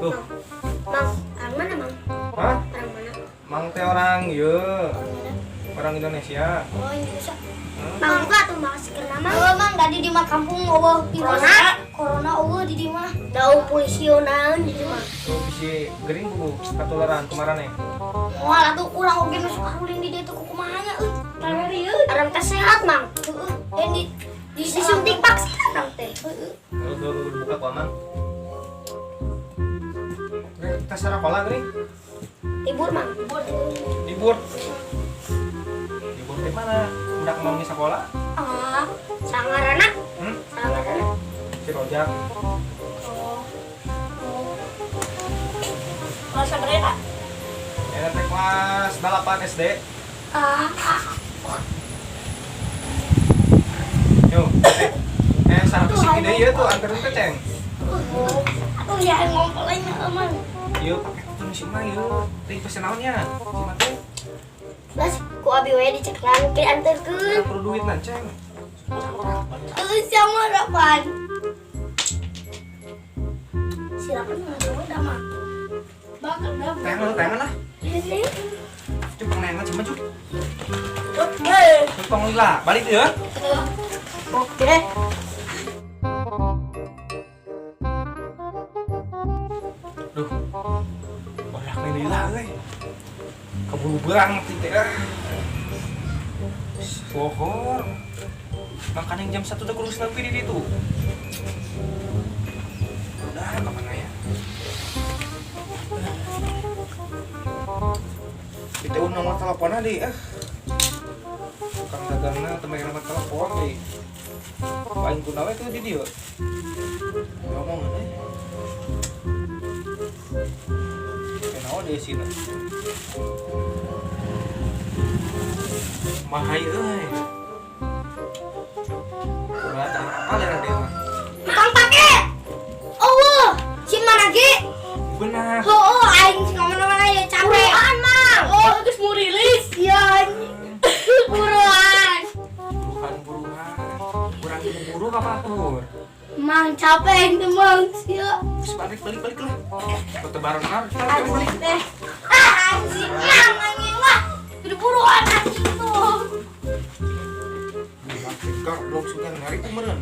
Tuh. Mang, orang mana, Mang? Hah? Orang mana? Mang teh orang ieu, Orang mana? Orang Indonesia. Oh, Indonesia. Hmm? Mang buka tuh masker nama. Oh, Mang, tadi di mah kampung euweuh corona. Corona euweuh di dieu mah. Dau polisi naon di dieu mah. Tuh bisi gering buku katularan kemarin nih. Moal atuh urang oge nu suka ulin di dieu teh kumaha nya euy. Orang teh sehat, Mang. Heeh. Dan di disuntik vaksin orang teh. Heeh. Terus dulu buka ku Amang. Kita sekolah gering. Libur, Mang. Libur. Libur. Libur di mana? Udah mau di sekolah? Ah, sangarana. Hmm? Sangarana. Si Rojak. Oh. Oh. Kelas berapa? Ya, nanti kelas 8 SD. Ah, ah. Yo, 100 ide ieu tuh anterin teh, Ceng. Aduh ya ngompolnya aman. Ieu pakai tuh si mah ieu. Teh pesen naonnya? Si mah teh Bas, ku abi we diceklan ke anterkeun. perlu duit nah, Ceng. Terus sama Rapan. Silakan mana udah mah. Bakal dah. Tangan tangan lah. Ini. Cuk pengengan cuma cuk. Oke. Cuk tong lila, balik ya. Oke. Duh. Badak nih lila euy. Keburu banget teh ah. Lohor. Makan yang jam 1 udah kurus nepi di ditu. Udah kapan ya? Itu nomor teleponnya di ah. Tukang dagangna teu mere nomor telepon di. Paling kunawe tuh di dieu. Ngomong euy. Kenaon di sini. Mahai euy. Udah tak apa daerah dia mah. Tukang paket. Oh, si mana ge? Benar. Oh, aing sih ngomong-ngomong aja capek. Buruan, Mang. Oh, geus mau rilis ya anjing. Buruan. Buruhan buruhan. Kurang buru apa atur? Mang capek itu Mang sia. Terus balik balik balik lah. Kota barengan balik balik. Anjing teh. Ah, anjing Mang anjing mah. Udah buruan anjing tuh. Kau belum suka nyari tuh meren.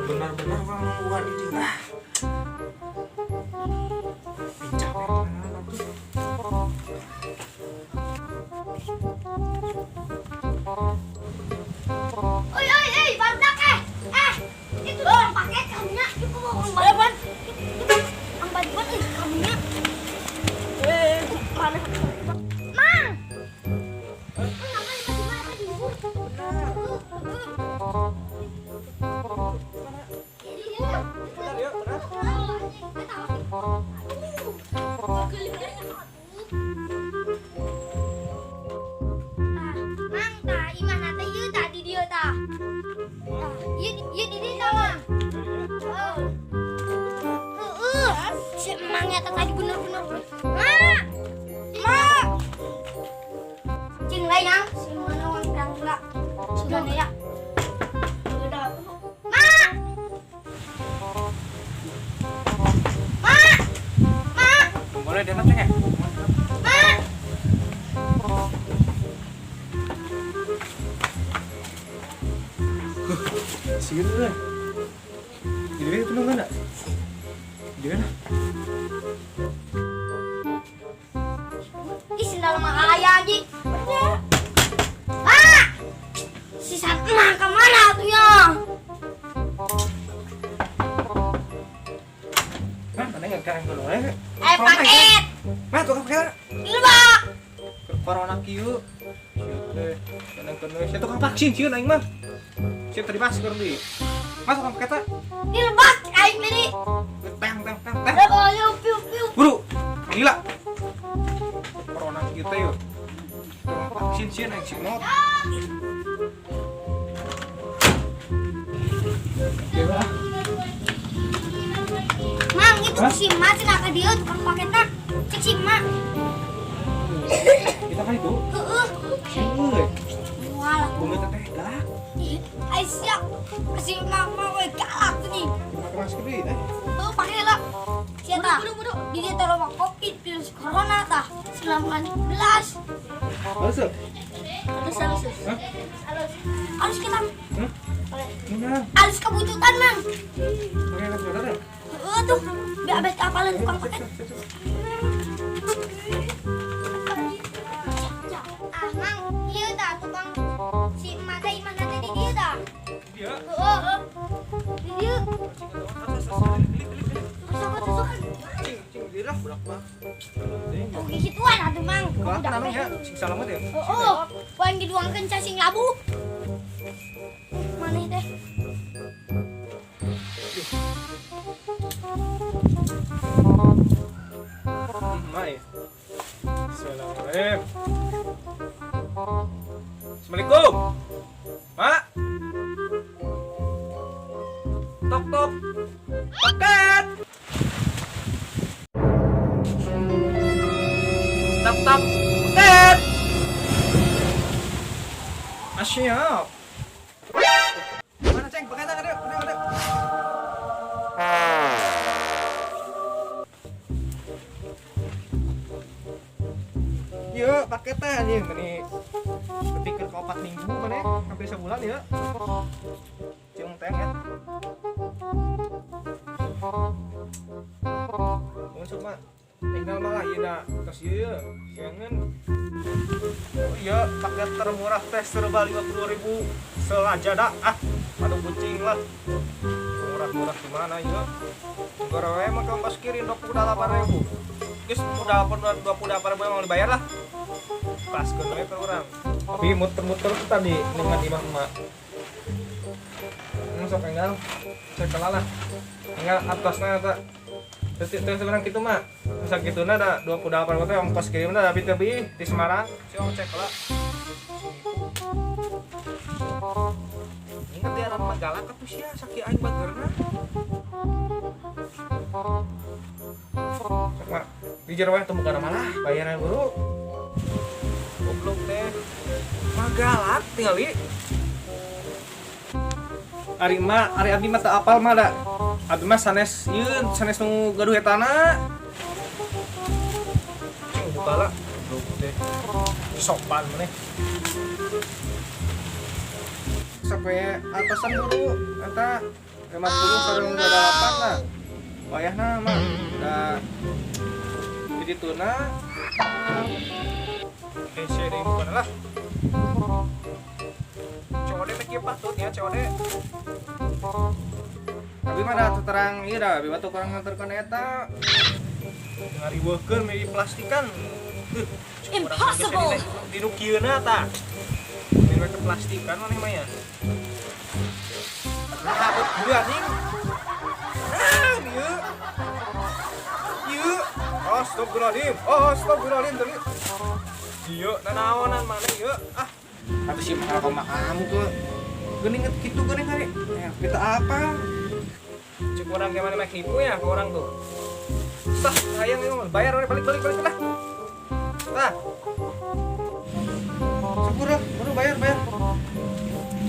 Benar-benar orang nungguan di ah. Pincah merah tuh. Oi oi oi, barudak eh. Eh, itu tukang paket kamunya. Itu orang bayaran. Itu orang bayaran euy kamunya. Eh, mana? Mang. Mang, ngapain tiba-tiba dibur? Benar ya, benar. Mang, tah imah teh ieu tah di dieu tah. Tah, ieu ieu di dieu tah, Mang. Heeh. Si Emang eta tadi bener-bener. Mak. Mak. Cing lain yang si mana wang perang pula. Sudah ya. Udah. Mak. Mak. Mak. Boleh dia ceng ya? Mak. Sieun euy. Jadi itu nunggu enggak? Di mana? Ih, sendal mah aya anjing. Mak. Si Satma ke mana tuh ya? Hah, mana enggak keren dulu eh? Eh, paket. Mah tukang paket. Ini, Pak. Corona kieu. Sieu teh, tenang tenang. Sieu tukang vaksin sieun aing mah. Sieu tadi masker di. Mas tukang paket teh. Ini lebak aing tadi. Teng teng teng teng. Ayo, piu piu. Buru. Gila. Corona kieu teh yeuh. Tukang vaksin sieun aing si mot. Mang, itu Hah? si Ma cenah ka dieu tukang paketna. Cek si Ma. Kita kan itu. Heeh. Sieun euy. Moal. Bunga teteh galak. Ih, Ai siap. Kasih mama we galak nih. Pakai masker deui eh. Tuh pakai lah. Sia tah. Di dia taruh covid virus corona tah. 19. Halus tuh? Halus halus. Hah? Halus. Halus kita. Hah? Mana? Halus kebutuhan, Mang. Pakai kacamata deh. Heeh tuh. Biar abis keapalan tukang paket. Ah, Mang, ieu tah tukang si emak teh imah teh di dieu tah. Dia. Heeh. Di dieu. Tusuk tusuk. Cing, cing dia lah budak mah. Oh, gituan atuh, Mang. Wah, Budak tenang teh. ya, sing salamet ya. Heeh. Poin diduangkeun cacing labu. Maneh teh. Mai. Assalamualaikum. Assalamualaikum. Mak. Tok tok. Paket. Tok tok. Paket. Asyap. Mana ceng? Paketnya ada, ada, ada. Yuk, paketnya anjing meni kepikir ke 4 minggu mana ya? Hampir sebulan ya. Cium teng ya. Unsur mah tinggal malah ieu da tos ieu siangan. Oh iya, paket termurah teh serba 50.000 selajada. Ah, aduh kucing lah. Murah-murah gimana ya? Gorowe mah ongkos kirim 28.000. Geus udah 28.000 emang dibayar lah. Pas we ke urang. Tapi muter-muter tuh tadi dengan imah emak. Sok enggal cek lah. Enggal atasna eta. Teu teu sebenarnya kitu mah. Sakituna da 28 teh ongkos kirimna tapi teu di Semarang. Sok cek lah. Ingat dia mah galak atuh sia sakieu aing bageurna. Sok mah di jero we teu buka malah bayaran buru. Goblok teh. Mah galak tingali. Ari mah, ari abdi mah teu apal mah da. Abdi mah sanes yeun, sanes nu gaduh etana. Cing buka lah. Goblok teh. Sopan maneh. Sampai atasan buru eta 50 sareng 28 lah. Wayahna mah da jadi tuna. Hese deui bukan lah. COD teh kieu patut ya COD. Abi mah da terang ieu da, abi mah tukang nganterkeun eta. Ngariweuhkeun meuli plastikan. Impossible. Di nu kieuna tah. Meuli ke plastikan maneh mah ya. Nah, abot dua anjing. Ah, ieu. Ieu. Astagfirullahaladzim. Astagfirullahaladzim tadi. Ieu nanaonan maneh ieu. Ah. Tapi sih mahal kau kamu tuh. Geuning kitu geuning hari. Kita apa? Cek orang gimana mah nipu ya ke orang tuh. Sah, sayang ini mah bayar balik balik balik lah. Nah. Syukur lah, baru bayar bayar.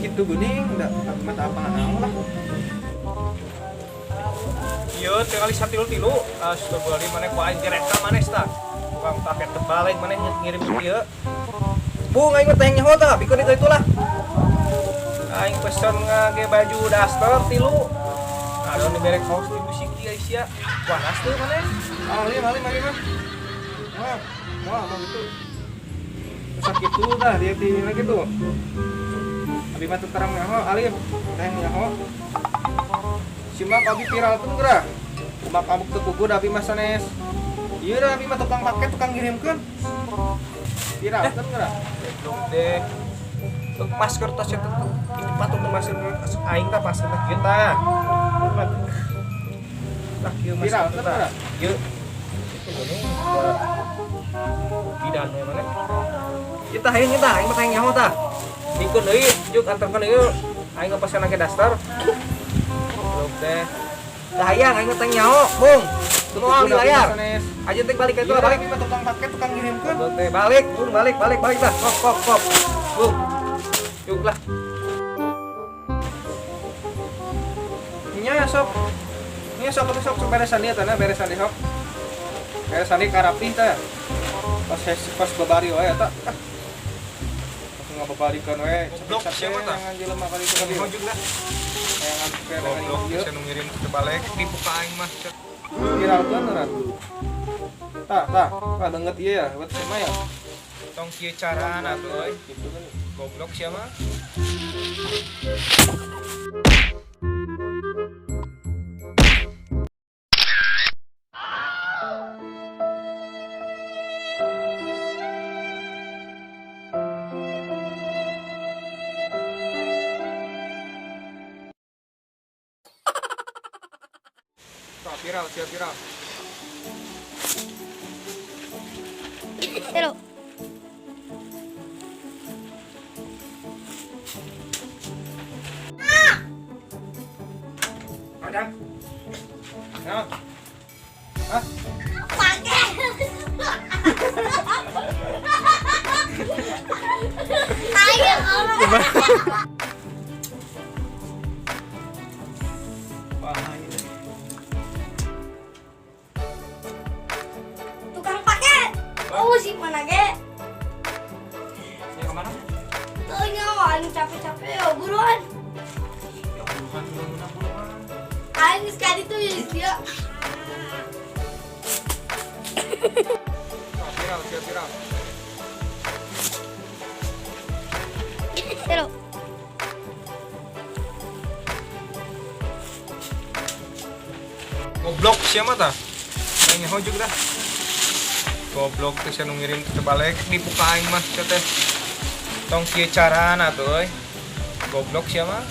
Gitu geuning, enggak mata apa naon lah. Ieu teh kali satilu-tilu. Astagfirullahaladzim maneh ku aing direkam maneh tah. Tukang paket tebalik maneh ngirim ieu. Bung aing mah teh nyaho tah, pikeun itu itulah. Aing pesen ngage baju daster tilu. Aduh dibere kaos di musik ieu sia. Wanas teu maneh. Alim alim alim mah. Wah, wah mah gitu. Sakitu tah dia di lagi tuh. Abi mah teu terang nyaho alim, teh nyaho. Si mak abi viralkeun geura. Kumaha kabuk teu kugu da abi mah sanes. Ieu da abi mah tukang paket tukang ngirimkeun. Viralkeun geura. Goblok deh. Tuh masker tas eta tuh. Ini patut tuh masker aing tah masker teh kieu tah. Tah kieu masker tah. Ieu. Itu geuning bidan we maneh. Ieu tah aing tah, aing mah teh nyaho tah. Dikeun deui, juk antarkeun deui. Aing ngepesen lagi daster. Goblok teh. Tah hayang aing mah teh nyaho, Bung. Semua di layar. Aja teh balik itu balik. Mah tukang paket tukang ngirimkeun. Goblok teh balik, Bung, balik, balik, balik lah. Kop, kop, kop. Bung. Yuk lah. Nya sok. Nya sok atuh sok sok beresan ieu tah beresan di sok. Beresan di karapih tah. Pas pas babari wae eta. Ah. Pas ngababarikeun we. Goblok, siapa tah? Yang jelema kali itu kali. Hojug lah. Kayangan Goblok bisa nu ngirim terbalik dibuka aing mah. Viralkeun urang. Tah, tah, tah deungeut ieu ya, buat siapa ya? Tong kieu carana atuh euy. Gitu kan. Goblok sia mah. Tah, viral, sia viral. Halo. Padang. Nah. Hah? Paket. Ayo orang. Wah, ini. Tukang paket. Oh, si mana ge? Ya kemana? Tuh nyawa aing capek-capek ya buruan. Ya buruan, buruan, buruan. Aing sekali tuh ya dia. Tah, viral, sia viral. Halo. Goblok sia mah tah. Aing hojug dah. Goblok teh sia nu ngirim terbalik dibuka aing mah sia teh. Tong kieu carana atuh euy. Goblok sia mah.